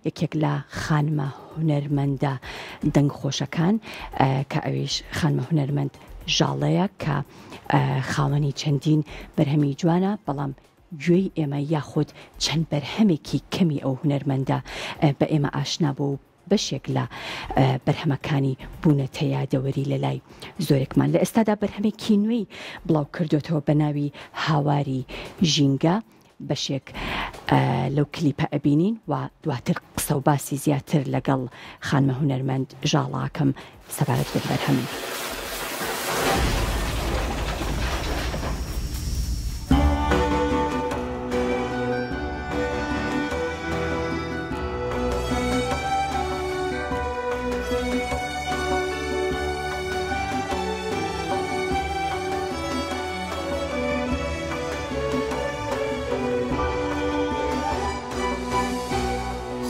یەکێک لە خانمە هونەرمەندە دەنگخۆشەکان کە ئەویش خانمە هونەرمەند ژاڵەیە کە خاوەنی چەندین بەرهەمی جوانە، بەڵام گوێی ئێمە یاخود چەند بەرهەمێکی کەمی ئەو هونەرمەندە بە ئێمە ئاشنا بوو و بەشێک لە بەرهەمەکانی بوونەتە یادەوەری لە لای زۆرێکمان. لە ئێستادا بەرهەمێکی نوێی بڵاو کردۆتەوە بە ناوی هاواری ژینگە، بەشێک لەو کلیپە ئەبینین و دواتر قسە و باسی زیاتر لەگەڵ خانمە هونەرمەند ژاڵاکەم سەبارەت بە بەرهەمەی.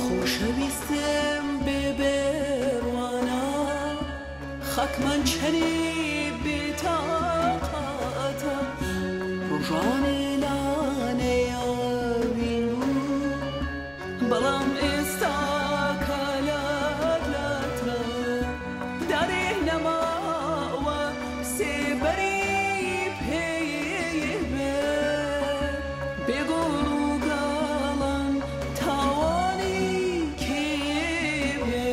خۆشەویستم بێ بڕوانا خاکمان چەنێ بێ تاقەتە ڕۆژانێ لانەیە وین بوو بەڵام ئێستا کە لات لاتە دارێ نەماوە سێبەری پێ بێ بێ گوڵ و گەڵان تاوانی کێ بێ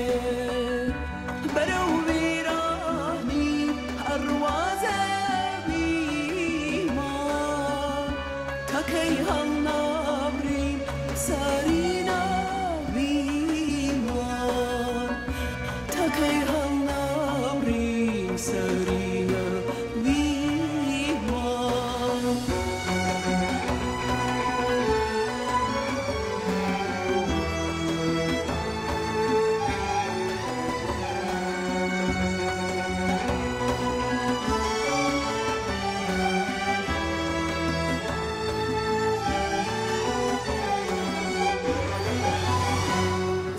بەرەو وێرانی ئەڕوا زەویمان تا کەی هەڵنابڕین سەری ناویمان تا کەی هەڵنابڕین سەری ناویمان.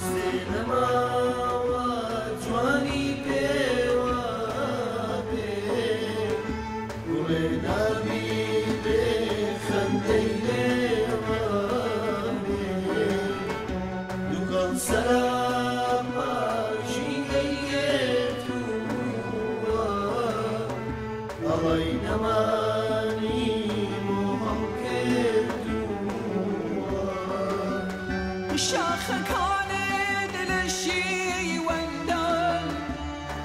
زێ نەماوە جوانی پێوە بێ گوڵێ نابی بێ خەندەی لێوە بێ دوکان سەراپا ژینگەی گرتووە ئەڵەی نەمانی بۆ هەڵکردووە. شاخەکانت لە شیوەندان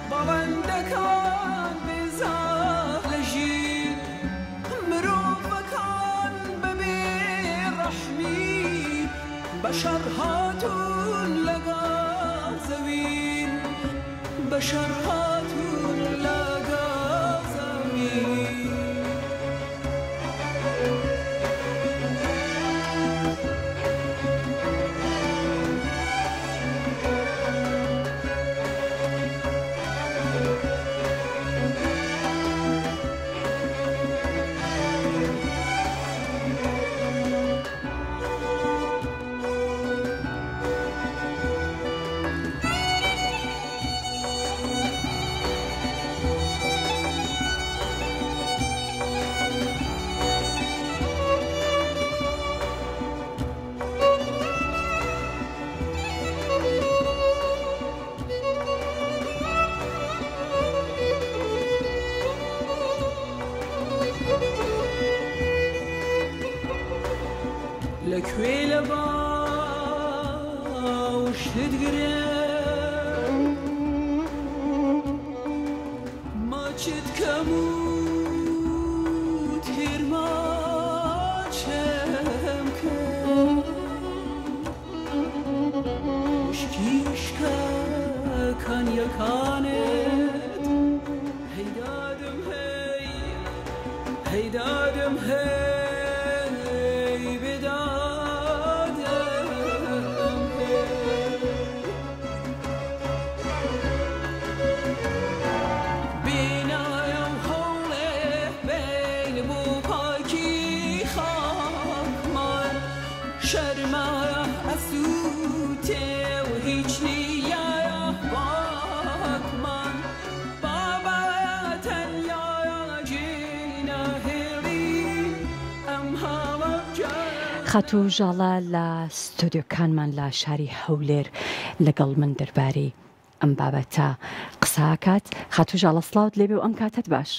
باڵندەکان بێزار لە ژین مرۆڤەکان بەبێ ڕەحمی بەشەڕ هاتوون لەگەڵ زەوین بەشەڕ هاتوون لەگەڵ زەوین. لە کوێ لە باوشت گرم ماچت کەم و تێر ماچم کەم وشکی وشکەکان یەکانت هەی دادم هەی هەی دادم هەی بدادم هەی بینایە و هەوڵێ بین بۆ پاکی خاکمان شەرمایە ئەسووتێ و هیچ نییە باکمان بابا تەنیا جێی ناهێڵی. خاتوو ژاڵە لە ستۆدیۆکانمان لە شاری هەولێر لەگەڵ من دەربارەی ئەم بابەتە قسە ئەکات. خاتوو ژاڵە سڵاوت لێبێ و ئەم کاتەت باش.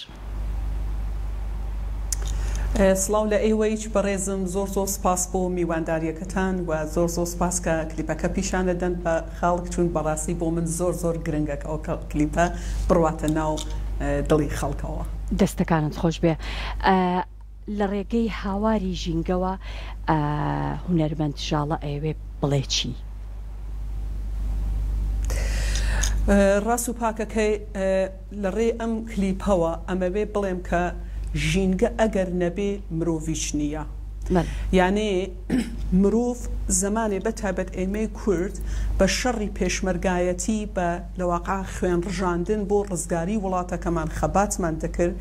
سڵاو لە ئێوەیچ بەڕێزم زۆر زۆر سپاس بۆ میوانداریەکەتان و زۆر زۆر سپاس کە کلیپەکە پیشان ئەدەن بە خەڵک چون بەڕاستی بۆ من زۆر زۆر گرنگە کە ئەو کلیپە بڕواتە ناو دڵی خەڵکەوە. دەستەکانت خۆش بێ. لە ڕێگەی هاواری ژینگەوە هونەرمەند ژاڵە ئەیەوێ بڵێ چی؟ ڕاست و پاکەکەی لە ڕێی ئەم کلیپەوە ئەمەوێ بڵێم کە ژینگە ئەگەر نەبێ مرۆڤیش نییە. یانێ مرۆڤ زەمانێ بە تایبەت ئێمەی کورد بە شەڕی پێشمەرگایەتی بە لە واقع خوێن ڕژاندن بۆ ڕزگاری وڵاتەکەمان خەباتمان دەکرد،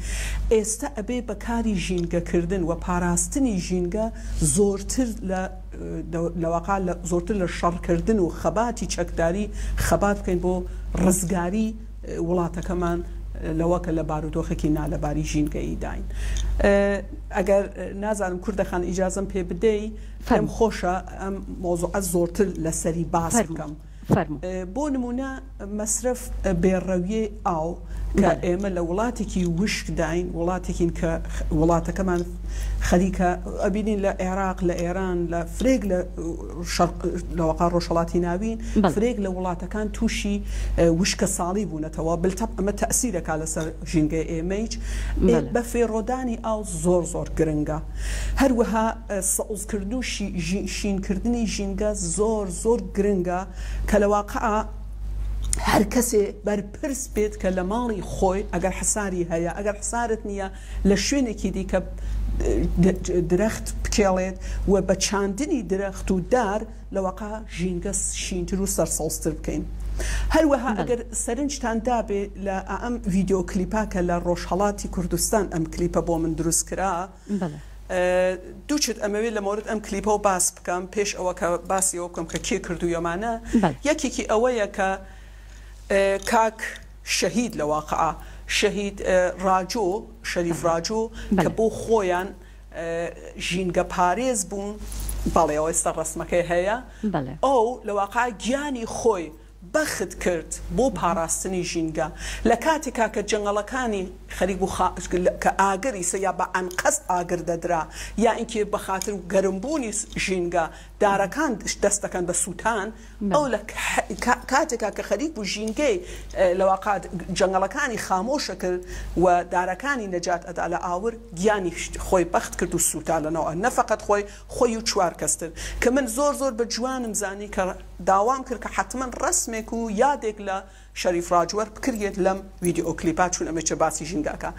ئێستا ئەبێ بە کاری ژینگە کردن و پاراستنی ژینگە زۆرتر لە لە واقع زۆرتر لە شەڕ کردن و خەباتی چەکداری خەبات بکەین بۆ ڕزگاری وڵاتەکەمان لەوە کە لە بارودۆخێکی نالەباری ژینگەیی داین. ئەگەر نازانم کوردە خان ئیجازەم پێ بدەی پێم خۆشە ئەم مەوزوعە زۆرتر لەسەری باس بکەم. فەرموو. بۆ نموونە مەسرەف بێ ڕەویەی ئاو کە ئێمە لە وڵاتێکی وشک داین، وڵاتێکین کە وڵاتەکەمان خەریکە ئەبینین لە عێراق، لە ئێران، لە فرەیەک لە شەرق لە واقع ڕۆژهەڵاتی ناوین فرەیەک لە وڵاتەکان تووشی وشکە ساڵی بوونەتەوە بلتەب ئەمە تەئسیر ئەکا لەسەر ژینگەی ئێمەیچ بە فێڕۆدانی ئاو زۆر زۆر گرنگە هەروەها سەوزکردن و شینکردنی ژینگە زۆر زۆر گرنگە کە لە واقعا هەر کەسێ بەرپرس بێت کە لە ماڵی خۆی ئەگەر حساری هەیە ئەگەر حسارت نییە لە شوێنێکی دیکە درەخت بکێڵێت و بە چاندنی درەخت و دار لە واقع ژینگە شینتر و سەرسەوزتر بکەین. هەروەها ئەگەر سەرنجتان دابێ لە ئەم ڤیدیۆ کلیپا کە لە ڕۆژهەڵاتی کوردستان ئەم کلیپە بۆ من دروست کرا دوو چت ئەمەوێ لە مۆرد ئەم کلیپەوە باس بکەم پێش ئەوە کە باسی ئەوە بکەم کە کێ کردوویەمانە یەکێکی ئەوەیە کە کاک شەهید لە واقعا شەهید ڕاجۆ شەریف ڕاجۆ کە بۆ خۆیان ژینگە پارێز بوون بەڵێ ئەوە ئێستا ڕەسمەکەی هەیە ئەو لە واقعا گیانی خۆی بەخت کرد بۆ پاراستنی ژینگە لە کاتێکا کە جەنگەڵەکانی خەریک بوو خا کە ئاگر ئیسە یا بە ئەنقەست ئاگر دەدرا یا ئینکێ بە خاتر گەرم بوونی ژینگە دارەکان دەست دەکەن بە سووتان ئەو لە کاتێکا کە خەریک بوو ژینگەی لە واقع جەنگەڵەکانی خامۆشە کرد و دارەکانی نەجات ئەدا لە ئاور گیانی خۆی بەخت کرد و سووتا لە ناو نە فەقەت خۆی خۆی و چوار کەس تر کە من زۆر زۆر بە جوانم زانی کە داوام کرد کە حەتمەن ڕەسمێک و یادێک لە شەریف ڕاجوەر بکریێت لەم ویدئۆ کلیپا چون ئەمێچە باسی ژینگە ئەکا.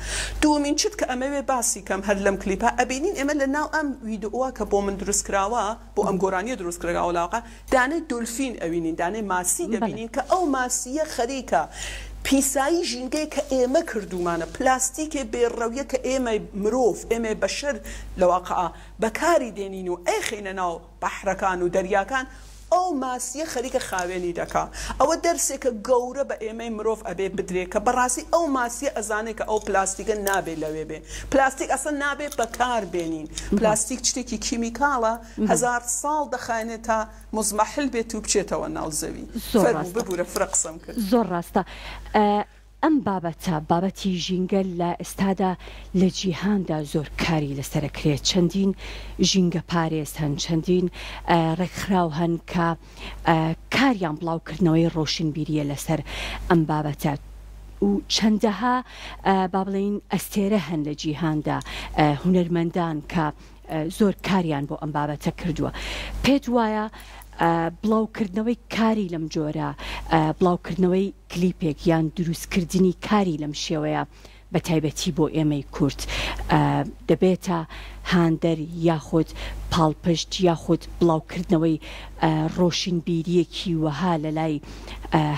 دووەمین چت کە ئەمەوێ باسی کەم هەر لەم کلیپا ئەبینین ئێمە لە ناو ئەم ویدئۆە کە بۆ من دروست کراوە بۆ ئەم گۆرانیە دروست کراوە لاوقە دانەی دۆلفین ئەوینین دانەی ماسی دەبینین کە ئەو ماسیە خەریکە پیسایی ژینگەی کە ئێمە کردوومانە پلاستیکێ بێ ڕەویە کە ئێمەی مرۆڤ ئێمەی بەشەر لە واقعا بەکاری دێنین و ئەیخەینە ناو بەحرەکان و دەریاکان ئەو ماسیە خەریکە خاوێنی دەکا ئەوە دەرسێکە گەورە بە ئێمەی مرۆڤ ئەبێ بدرێ کە بەڕاستی ئەو ماسیە ئەزانێ کە ئەو پلاستیکە نابێ لەوێ بێ پلاستیک ئەسڵەن نابێ بەکار بێنین پلاستیک شتێکی کیمیکاڵە هەزار ساڵ دەخایەنێ تا مزمحل بێت و بچێتەوە ناو زەوی زۆر فەرموو ڕاستە ببورە فرە قسەم کرد. زۆر ڕاستە ئەم بابەتە، بابەتی ژینگە لە ئێستادا لە جیهاندا زۆر کاری لەسەر ئەکرێت، چەندین ژینگەپارێز هەن، چەندین ڕێکخراو هەن کە کاریان بڵاوکردنەوەی ڕۆشنبیرییە لەسەر ئەم بابەتە و چەندەها با بڵێین ئەستێرە هەن لە جیهاندا هونەرمەندان کە زۆر کاریان بۆ ئەم بابەتە کردووە. پێت وایە بڵاوکردنەوەی کاری لەم جۆرە، بڵاوکردنەوەی کلیپێک یان دروستکردنی کاری لەم شێوەیە بە تایبەتی بۆ ئێمەی کورد دەبێتە هاندەر یاخود پاڵپشت یاخود بڵاوکردنەوەی ڕۆشنبیرییەکی وەها لە لای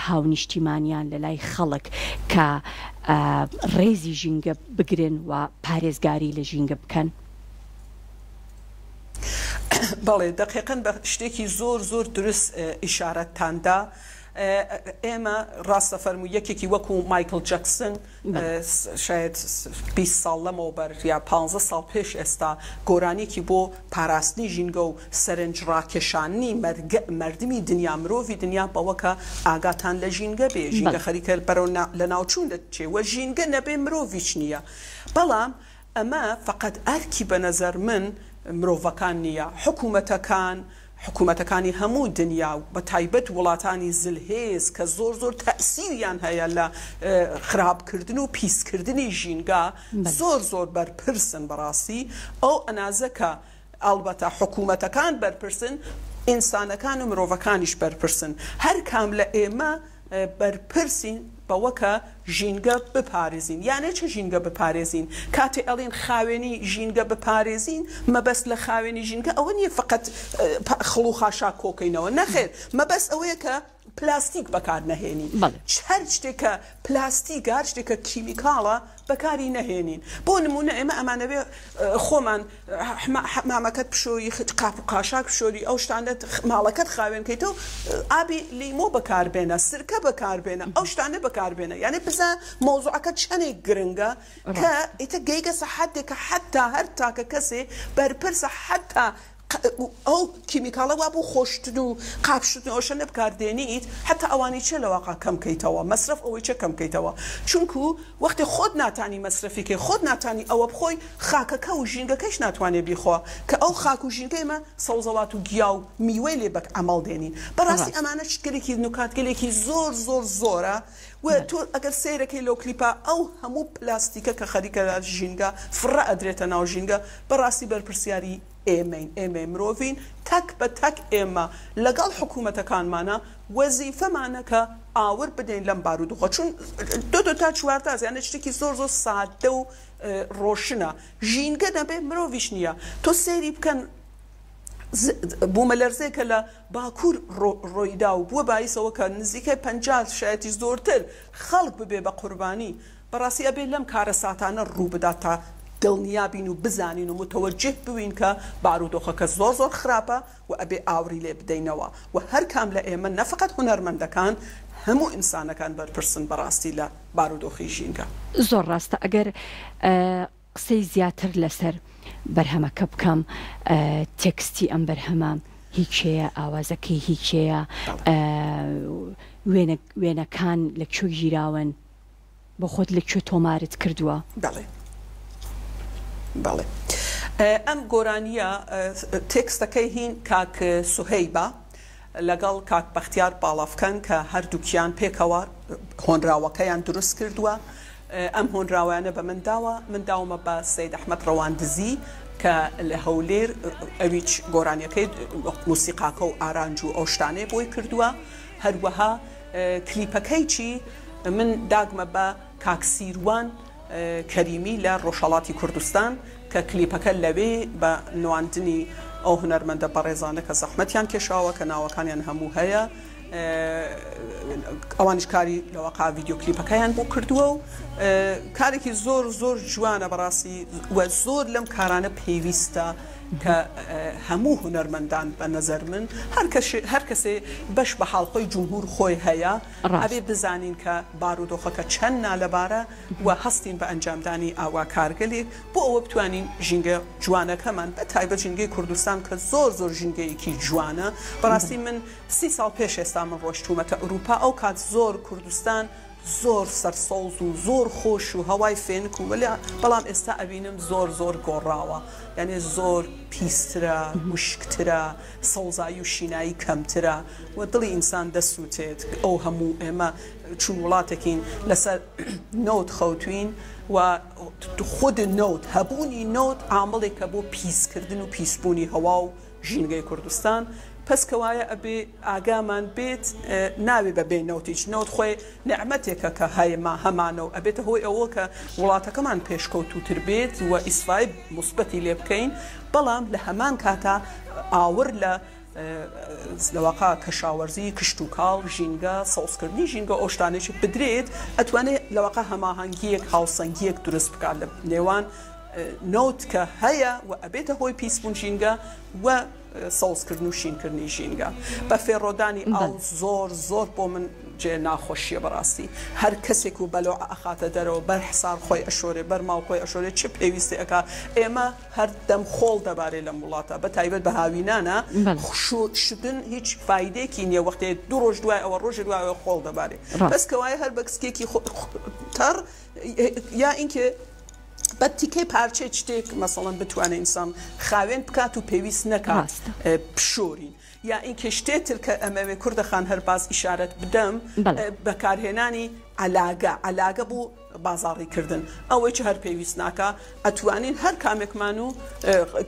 هاونیشتیمانیان لە لای خەڵک کە ڕێزی ژینگە بگرن و پارێزگاری لە ژینگە بکەن؟ بەڵێ دەقیقەن بە شتێکی زۆر زۆر دروست ئیشارەتتان دا. ئێمە ڕاستە فەرموو یەکێکی وەکو مایکڵ جەکسن شایەد 20 ساڵ لەمەوبەر یا 15 ساڵ پێش ئێستا گۆرانیەکی بۆ پاراستنی ژینگە و سەرنج ڕاکێشانی مەردمی دنیا مرۆڤی دنیا بەوە کە ئاگاتان لە ژینگە بێ ژینگە خەریکە بەرەو لەناوچوون دەچێ و ژینگە نەبێ مرۆڤیش نییە بەڵام ئەمە فەقەت ئەرکی بە نەزەر من مرۆڤەکان نییە، حکومەتەکان، حکومەتەکانی هەموو دنیا و بە تایبەت وڵاتانی زلهێز کە زۆر زۆر تەئسیریان هەیە لە خراپ کردن و پیس کردنی ژینگە زۆر زۆر بەرپرسن بەڕاستی ئەو ئەنازە کە ئەڵبەتە حکومەتەکان بەرپرسن، ئینسانەکان و مرۆڤەکانیش بەرپرسن. هەر کام لە ئێمە بەرپرسین بەوە کە ژینگە بپارێزین. یانێ چ ژینگە بپارێزین؟ کاتێ ئەڵێن خاوێنی ژینگە بپارێزین، مەبەست لە خاوێنی ژینگە ئەوە نییە فەقەت خڵ و خاشاک کۆکەینەوە، نەخێر، مەبەست ئەوەیە کە پلاستیک بەکار نەهێنین. هەر شتێک کە پلاستیکە، هەر شتێک کە کیمیکاڵە بەکاری نەهێنین. بۆ نموونە ئێمە ئەمانەوێ خۆمان حەمامەکەت بشۆی، قاپ و قاشاک بشۆری، ئەو شتانەت ماڵەکەت خاوێن کەیتەوە، ئابی لیمۆ بەکار بێنە، سرکە بەکار بێنە، ئەو شتانە بەکار بێنە. یانی بزە مەوزوعەکە چەنێک گرنگە کە ئیتر گەیگەسە حەدێک کە حەتا هەر تاکە کەسێ بەرپرسە حەتا ئەو کیمیکاڵە وا بۆ خۆشتن و قاپ شتن ئەو شتانە بکار دێنیت حەتا ئەوانەی چە لە واقع کەم کەیتەوە مەسرەف ئەوەی چە کەم کەیتەوە چونکو وەختێ خۆت ناتانی مەسرەفی کەی خۆت ناتانی ئەوە بخۆی خاکەکە و ژینگەکەیش ناتوانێ بیخوا کە ئەو خاک و ژینگەی ئێمە سەوزەوات و گیا و میوەی لێ بەک عەمەڵ دێنین بەڕاستی ئەمانە شتگەلێکی نوکاتگەلێکی زۆر زۆر زۆرە و تۆ ئەگەر سەیرەکەی لەو کلیپە ئەو هەموو پلاستیکە کە خەریکە لە ژینگە فڕە ئەدرێتە ناو ژینگە بەڕاستی بەرپرسیاری ئێمەین، ئێمەی مرۆڤین، تەک بە تەک ئێمە لەگەڵ حکوومەتەکانمانا وەزیفەمانە کە ئاور بدەین لەم بارودۆخە، چون دو دو تا چوارتاس یانێ شتێکی زۆر زۆر سادە و ڕۆشنە، ژینگە نەبێ مرۆڤیش نییە، تۆ سەیری بکەن بوومەلەرزەیەکە لە باکوور ڕۆیدا و بووە بایسەوە کە نزیکەی 50 شایەتیش زۆرتر خەڵک ببێ بە قوربانی، بەڕاستی ئەبێ لەم کارەساتانە ڕووبدات تا دڵنیا بین و بزانین و متوجه بوین کە بارودۆخەکە زۆر زۆر خراپە و ئەبێ ئاوڕی لێ بدەینەوە و هەر کام لە ئێمە نە فەقەت هونەرمەندەکان هەموو ئینسانەکان بەرپرسن بەڕاستی لە بارودۆخی ژینگە. زۆر ڕاستە ئەگەر قسەی زیاتر لەسەر بەرهەمەکە بکەم تێکستی ئەم بەرهەمە هی کێیە ئاوازەکەی هی کێیە وێنە وێنەکان لە کوێ گیراون؟ بۆ خۆت لە کوێ تۆمارت کردووە؟ بەڵێ بەڵێ ئەم گۆرانییە تێکستەکەی هین کاک سوهەیبە لەگەڵ کاک بەختیار باڵافکەن کە هەردووکیان پێکەوە هۆنراوەکەیان دروست کردووە ئەم هۆنراوەیانە بە من داوە من داومە بە سەید ئەحمەد ڕەواندزی کە لە هەولێر ئەویچ گۆرانیەکەی موسیقاکە و ئارانج و ئەو شتانەی بۆی کردووە هەروەها کلیپەکەی چی من داگمە بە کاک سیروان کەریمی لە ڕۆژهەڵاتی کوردستان کە کلیپەکە لەوێ بە نواندنی ئەو هونەرمەندە بەڕێزانە کە زەحمەتیان کێشاوە کە ناوەکانیان هەموو هەیە ئەوانیش کاری لەوەقا ڤیدیۆ کلیپەکەیان بۆ کردووە و کارێکی زۆر زۆر جوانە بەڕاستی و زۆر لەم کارانە پێویستە کە هەموو هونەرمەندان بە نەزەر من هەر کەسێ بەش بە حاڵ خۆی جمهور خۆی هەیە ئەبێ بزانین کە بارودۆخەکە چەند نالەبارە و هەستین بە ئەنجامدانی ئاوا کارگەلێک بۆ ئەوە بتوانین ژینگە جوانەکەمان بە تایبەت ژینگەی کوردستان کە زۆر زۆر ژینگەیەکی جوانە بەڕاستی من سی ساڵ پێش ئێستا من ڕۆشتوومەتە ئەوروپا ئەو کات زۆر کوردستان زۆر سەرسەوز و زۆر خۆش و هەوای فێنک و وەلێ بەڵام ئێستا ئەبینم زۆر زۆر گۆڕاوە یانێ زۆر پیسترە وشکترە سەوزایی و شینایی کەمترە و دڵی ئینسان دەسووتێت ئەو هەموو ئێمە چون وڵاتێکین لەسەر نەوت خەوتوین و خود نەوت هەبوونی نەوت عامڵێکە بۆ پیسکردن و پیسبوونی هەوا و ژینگەی کوردستان پەس کەوایە ئەبێ ئاگامان بێت نابێ بە بێ نەوتیش نەوت خۆی نیعمەتێکە کە هەیە هەمانە و ئەبێتە هۆی ئەوە کە وڵاتەکەمان پێشکەوتووتر بێت و ئیسفای موسبەتی لێ بکەین بەڵام لە هەمان کاتا ئاور لە لەواقع کەشاوەرزی کشتوکاڵ ژینگە سەوزکردنی ژینگە ئەو شتانێکی بدرێت ئەتوانێت لەواقع هەماهەنگیەک هاوسەنگیەک دروست بکات لە نێوان نەوت کە هەیە و ئەبێتە هۆی پیسبوون ژینگە و. سەوزکردن و شینکردنی ژینگە. بە فێڕۆدانی ئاو زۆر زۆر بۆ من جێ ناخۆشیە بەڕاستی. هەر کەسێک و بەلۆعە ئەخاتە دەرەوە بەر حسار خۆی ئەشۆرێ بەر ماڵ خۆی ئەشۆرێ چ پێویستی ئەکا ئێمە هەر دەم خۆڵ دەبارێ لەم وڵاتە بە تایبەت بە هاوینانە شتن هیچ فایدەیەکی نیە وەختێ دوو ڕۆژ دوای ئەوە ڕۆژێ دوای ئەوە خۆڵ دەبارێ بەس کەوایە هەر بە کسکێکی تەڕ یا ئینکێ بە تیکەی پارچەی شتێک مەسەڵەن بتوانێ ئینسان خاوێن بکات و پێویست نەکات بشۆرین یا ئینکێ شتێ تر کە ئەمەوێ کوردە خان هەر باز ئیشارەت بدەم بەکارهێنانی عەلاگە عەلاگە بۆ بازاڕی کردن ئەوەیچ هەر پێویست ناکا ئەتوانین هەر کامێکمان و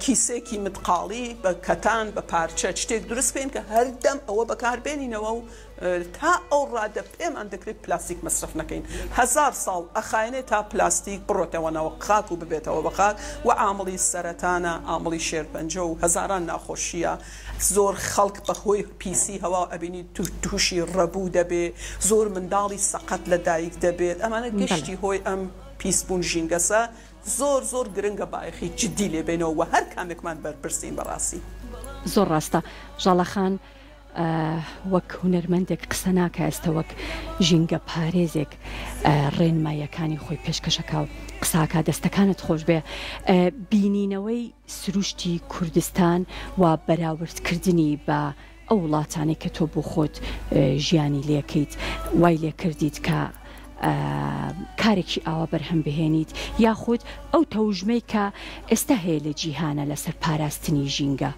کیسێکی متقاڵی بە کەتان بە پارچە شتێک دروست بکەین کە هەردەم ئەوە بەکار بێنینەوە و تا ئەو ڕادە پێمان دەکرێت پلاستیک مەسرەف نەکەین. هەزار ساڵ ئەخایەنێ تا پلاستیک بڕۆتەوە ناو خاک و ببێتەوە بە خاک و عامڵی سەرەتانە، عامڵی شێرپەنجە و هەزاران ناخۆشییە. زۆر خەڵک بە هۆی پیسی هەوا ئەبینی تووشی ڕەبوو دەبێ، زۆر منداڵی سەقەت لە دایک دەبێت. ئەمانە گشتی هۆی ئەم پیسبوون ژینگەسە. زۆر زۆر گرنگە بایەخی جدی لێ بەینەوە و هەر کامێکمان بەرپرسین بەڕاستی. زۆر ڕاستە ژاڵە خان. وەک هونەرمەندێک قسە ناکا ئێستا وەک ژینگە پارێزێک ڕێنماییەکانی خۆی پێشکەشەکا و قساکا دەستەکانت خۆش بێ بینینەوەی سروشتی کوردستان و بەراوردکردنی بە ئەو وڵاتانەی کە تۆ بۆ خۆت ژیانی لێکەیت وای لێکردیت کە کارێکی ئاوا بەرهەم بهێنیت یاخود ئەو تەوژمەی کە ئێستا هەیە لە جیهانە لەسەر پاراستنی ژینگە.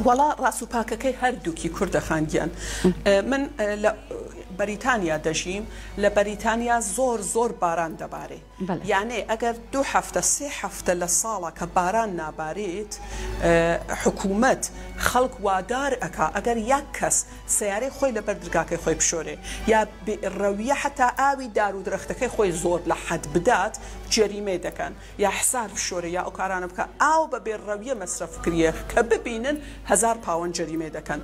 وەڵا ڕاست و پاکەکەی هەردووکی کوردە خان گیان من لە بەریتانیا دەژیم لە بەریتانیا زۆر زۆر باران دەبارێ یانێ ئەگەر دوو هەفتە سێ هەفتە لە ساڵە کە باران نابارێت حکوومەت خەڵک وادار ئەکا ئەگەر یەک کەس سیارەی خۆی لەبەر درگاکەی خۆی بشۆرێ یا ڕەویە حتا ئاوی دار و درەختەکەی خۆی زۆر لە حەد بدات جەریمەی دەکەن یا حسار بشۆرێ یا ئەو کارانە بکا ئاو بە بێ ڕەویە مەسرەف کریێ کە ببینن هەزار پاوەند جەریمەی دەکەن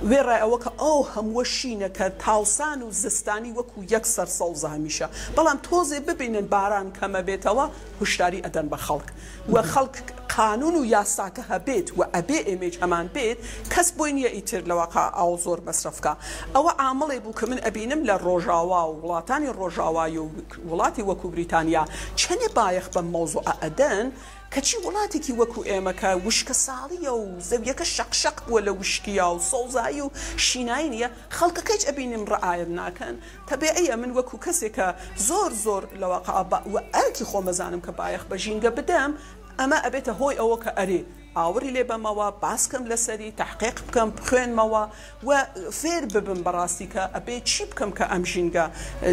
وێڕای ئەوە کە ئەو هەمووە شینە کە تاوسان و زستانی وەکو یەک سەر سەوزە هەمیشە بەڵام تۆزێ ببینن باران کەمە بێتەوە هوشداری ئەدەن بە خەڵک و خەڵک قانون و یاساکە هەبێت و ئەبێ ئێمەیش هەمان بێت کەس بۆی نیە ئیتر لە واقع ئاو زۆر مەسرەف کا ئەوە عامڵێ بوو کە من ئەبینم لە ڕۆژاوا و وڵاتانی ڕۆژاوای و وڵاتی وەکو بریتانیا چەنێ بایەخ بەم مەوزوعە ئەدەن کەچی وڵاتێکی وەکو ئێمە کە وشکە ساڵیە و زەویەکە شەق شەق بووە لە وشکیا و سەوزایی و شینایی نیە خەڵکەکەیش ئەبینم ڕعایەت ناکەن تەبیعیە من وەکو کەسێک کە زۆر زۆر لە واقع وە ئەرکی خۆم ئەزانم کە بایەخ بە ژینگە بدەم ئەمە ئەبێتە هۆی ئەوە کە ئەرێ ئاوڕی لێ بەمەوە باس کەم لەسەری تەحقیق بکەم بخوێنمەوە و فێر ببم بەڕاستی کە ئەبێ چی بکەم کە ئەم ژینگە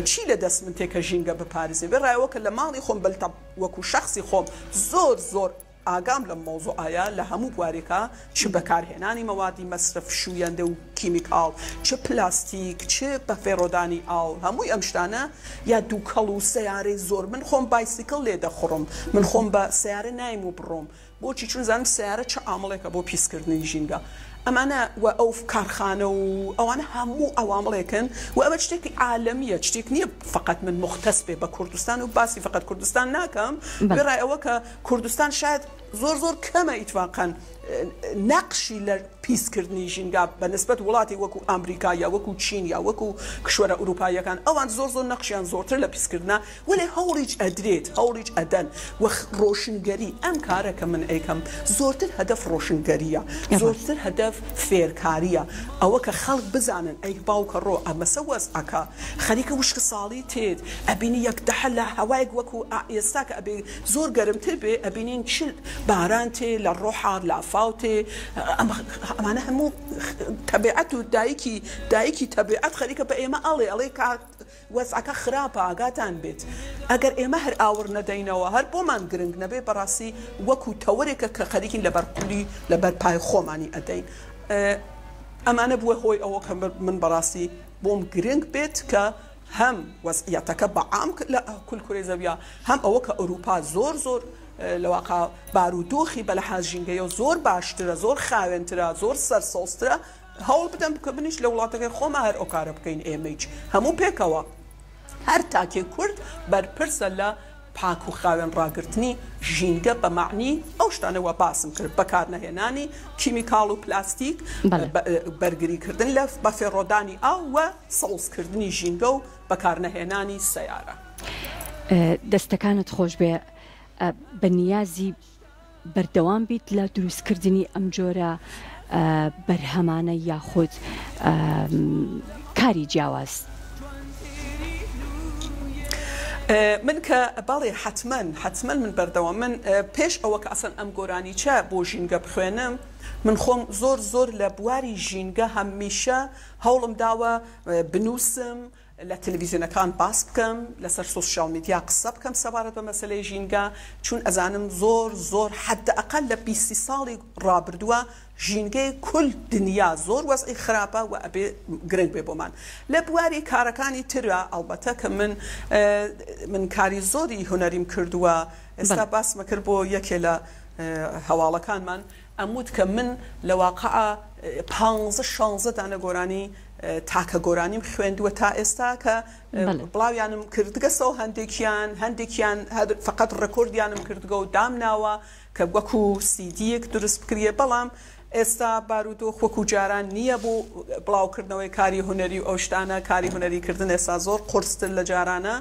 چی لە دەست من تێ کە ژینگە بپارێزێ وێڕای ئەوە کە لە ماڵی خۆم بەلتە وەکو شەخسی خۆم زۆر زۆر ئاگام لەم مەوزوعەیە لە هەموو بوارێکا چ بەکارهێنانی مەوادی مەسرەف شویەندە و کیمیکاڵ چ پلاستیک چ بەفێڕۆدانی ئاو هەمووی ئەم شتانە یا دووکەڵ و سەیارەی زۆر من خۆم بایسیکڵ لێ دەخوڕم من خۆم بە سەیارە نایم و بڕۆم بۆچی چون زانم سەیارە چ عامڵێکە بۆ پیسکردنی ژینگە ئەمانە و ئەو کارخانە و ئەوانە هەموو عەوامڵێکن و ئەمە شتێکی عالەمیە شتێک نییە فقط من مختص بێ بە کوردستان و باسی فقط کوردستان ناکەم وێڕای ئەوە کە کوردستان شاید زۆر زۆر کەمە ئیتفاقەن نەقشی لە پیسکردنی ژینگە بە نسبەت وڵاتی وەکو ئامریکا یا وەکو چین یا وەکو کشوەرە ئوروپاییەکان ئەوان زۆر زۆر نەقشیان زۆرتر لە پیسکردنە وەلێ هەوڵیچ ئەدرێت هەوڵیچ ئەدەن و ڕۆشنگەری ئەم کارە کە من ئەیکەم زۆرتر هەدەف ڕۆشنگەریە زۆرتر هەدەف فێرکاریە ئەوە کە خەڵک بزانن ئەی باوکە ڕۆ ئەمەسە وەزعەکە خەریکە وشکە ساڵی تێت ئەبینی یەک دەحە لە هەوایەک وەکو ئێستا کە ئەبێ زۆر گەرمتر بێ ئەبینین چ باران تێ لە ڕۆحا لافاو تێ ئەمانە هەموو تەبیعەت و دایکی دایکی تەبیعەت خەریکە بە ئێمە ئەڵێ ئەڵێ کاک وەزعەکە خراپە ئاگاتان بێت ئەگەر ئێمە هەر ئاوڕ نەدەینەوە هەر بۆمان گرنگ نەبێ بەڕاستی وەکو تەوەرێکە کە خەریکین لەبەر قولی لەبەر پای خۆمانی ئەدەین ئەمانە بووە هۆی ئەوە کە من بەڕاستی بۆم گرنگ بێت کە هەم وەزعیەتەکە بە عام لە کول کورەی زەویا هەم ئەوە کە ئەوروپا زۆر زۆر لە واقع بارودۆخی بە لەحاز ژینگەیەوە زۆر باشترە زۆر خاوێنترە زۆر سەرسەوزترە هەوڵ بدەم کە منیش لە وڵاتەکەی خۆما هەر ئەو کارە بکەین ئێمەیچ هەموو پێکەوە هەر تاکێ کورد بەرپرسە لە. پاک و خاوێن ڕاگرتنی ژینگە بە مەعنی ئەو شتانە وا باسم کرد، بەکارنەهێنانی کیمیکاڵ و پلاستیک، بەرگریکردن لە بەفێڕۆدانی ئاو و سەوزکردنی ژینگە و بەکارنەهێنانی سەیارە. دەستەکانت خۆشبێ بە نیازی بەردەوام بیت لە دروستکردنی ئەم جۆرە بەرهەمانە یاخود کاری جیاواز؟ من کە بەڵێ حەتمەن حەتمەن من بەردەوام من پێش ئەوە کە ئەسڵەن ئەم گۆرانیچە بۆ ژینگە بخوێنم من خۆم زۆر زۆر لە بواری ژینگە هەمیشە هەوڵم داوە بنووسم لە تەلەڤیزیۆنەکان باس بکەم، لەسەر سۆسیال میدیا قسە بکەم سەبارەت بە مەسەلەی ژینگە، چون ئەزانم زۆر زۆر حەدئەقەل لە 20 ساڵی ڕابردووە ژینگەی کول دنیا زۆر وەزعی خراپە و ئەبێ گرنگ بێ بۆمان لە بواری کارەکانی ترا ئەڵبەتە کە من من کاری زۆری هونەریم کردووە ئێستا باسمە کرد بۆ یەکێ لە هەواڵەکانمان ئەموت کە من لە واقعا پانزە شانزە دانە گۆرانی تاکە گۆرانیم خوێندووە تا ئێستا کە بڵاویانم کردگەسەوە هەندێکیان هەندێکیان هەر فقط ڕێکۆردیانم کردگە و دامناوە کە وەکو سیدیەک دروست بکریە بەڵام ئێستا بارودۆخ وەکو جاران نییە بۆ بڵاوکردنەوەی کاری هونەری و ئەو شتانە کاری هونەری کردن ئێستا زۆر قورستر لە جارانە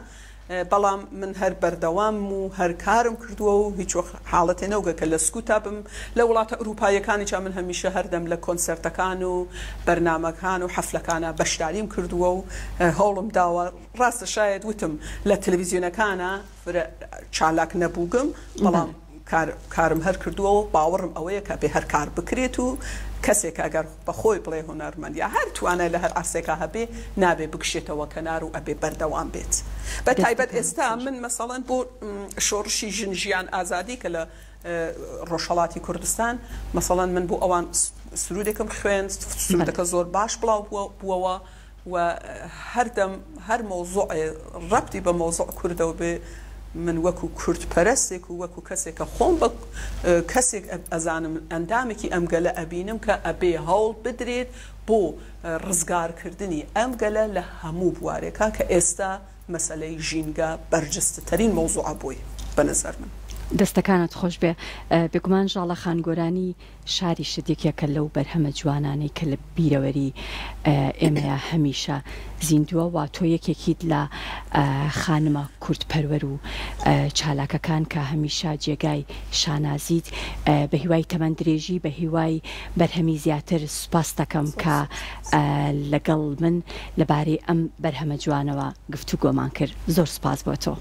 بەڵام من هەر بەردەوامم و هەر کارم کردووە و هیچ وەخت حاڵەتێ نەوگە کە لە سکوتا بم لە وڵاتە ئورووپاییەکانیشا من هەمیشە هەردەم لە کۆنسێرتەکان و بەرنامەکان و حەفلەکانا بەشداریم کردووە و هەوڵم داوە ڕاستە شایەد وتم لە تەلەڤیزیۆنەکانا فرە چالاک نەبووگم بەڵام کار کارم هەر کردووە و باوەڕم ئەوەیە کە ئەبێ هەر کار بکرێت و کەسێک ئەگەر بە خۆی بڵێ هونەرمەند یا هەر توانای لە هەر عەرسێکا هەبێ نابێ بکشێتەوە کەنار و ئەبێ بەردەوام بێت بە تایبەت ئێستا من مەسەڵەن بۆ شۆڕشی ژن ژیان ئازادی کە لە ڕۆژهەڵاتی کوردستان مەسەڵەن من بۆ ئەوان سرودێکم خوێند سرودەکە زۆر باش بڵاو بووەوە و هەردەم هەر مەوزوعێ ڕەبتی بە مەوزوع کوردەوە بێ من وەکو کورد پەرستێک و وەکو کەسێک کە خۆم بە کەسێک ئەزانم ئەندامێکی ئەم گەلە ئەبینم کە ئەبێ هەوڵ بدرێت بۆ ڕزگار کردنی ئەم گەلە لە هەموو بوارێکا کە ئێستا مەسەلەی ژینگە بەرجستەترین مەوزوعە بۆی بە نەزەر من. دەستەکانت خۆش بێ بێگومان ژاڵە خان گۆرانی شاریشت یەکێکە لەو بەرهەمە جوانانەی کە لە بیرەوەری ئێمەیا هەمیشە زیندووە و تۆ یەکێکیت لە خانمە کوردپەروەر و چالاکەکان کە هەمیشە جێگای شانازیت. بە هیوای تەمەن درێژی، بە هیوای بەرهەمی زیاتر سوپاست دەکەم کە لەگەڵ من لەبارەی ئەم بەرهەمە جوانەوە گفتوگۆمان کرد. زۆر سوپاس بۆ تۆ.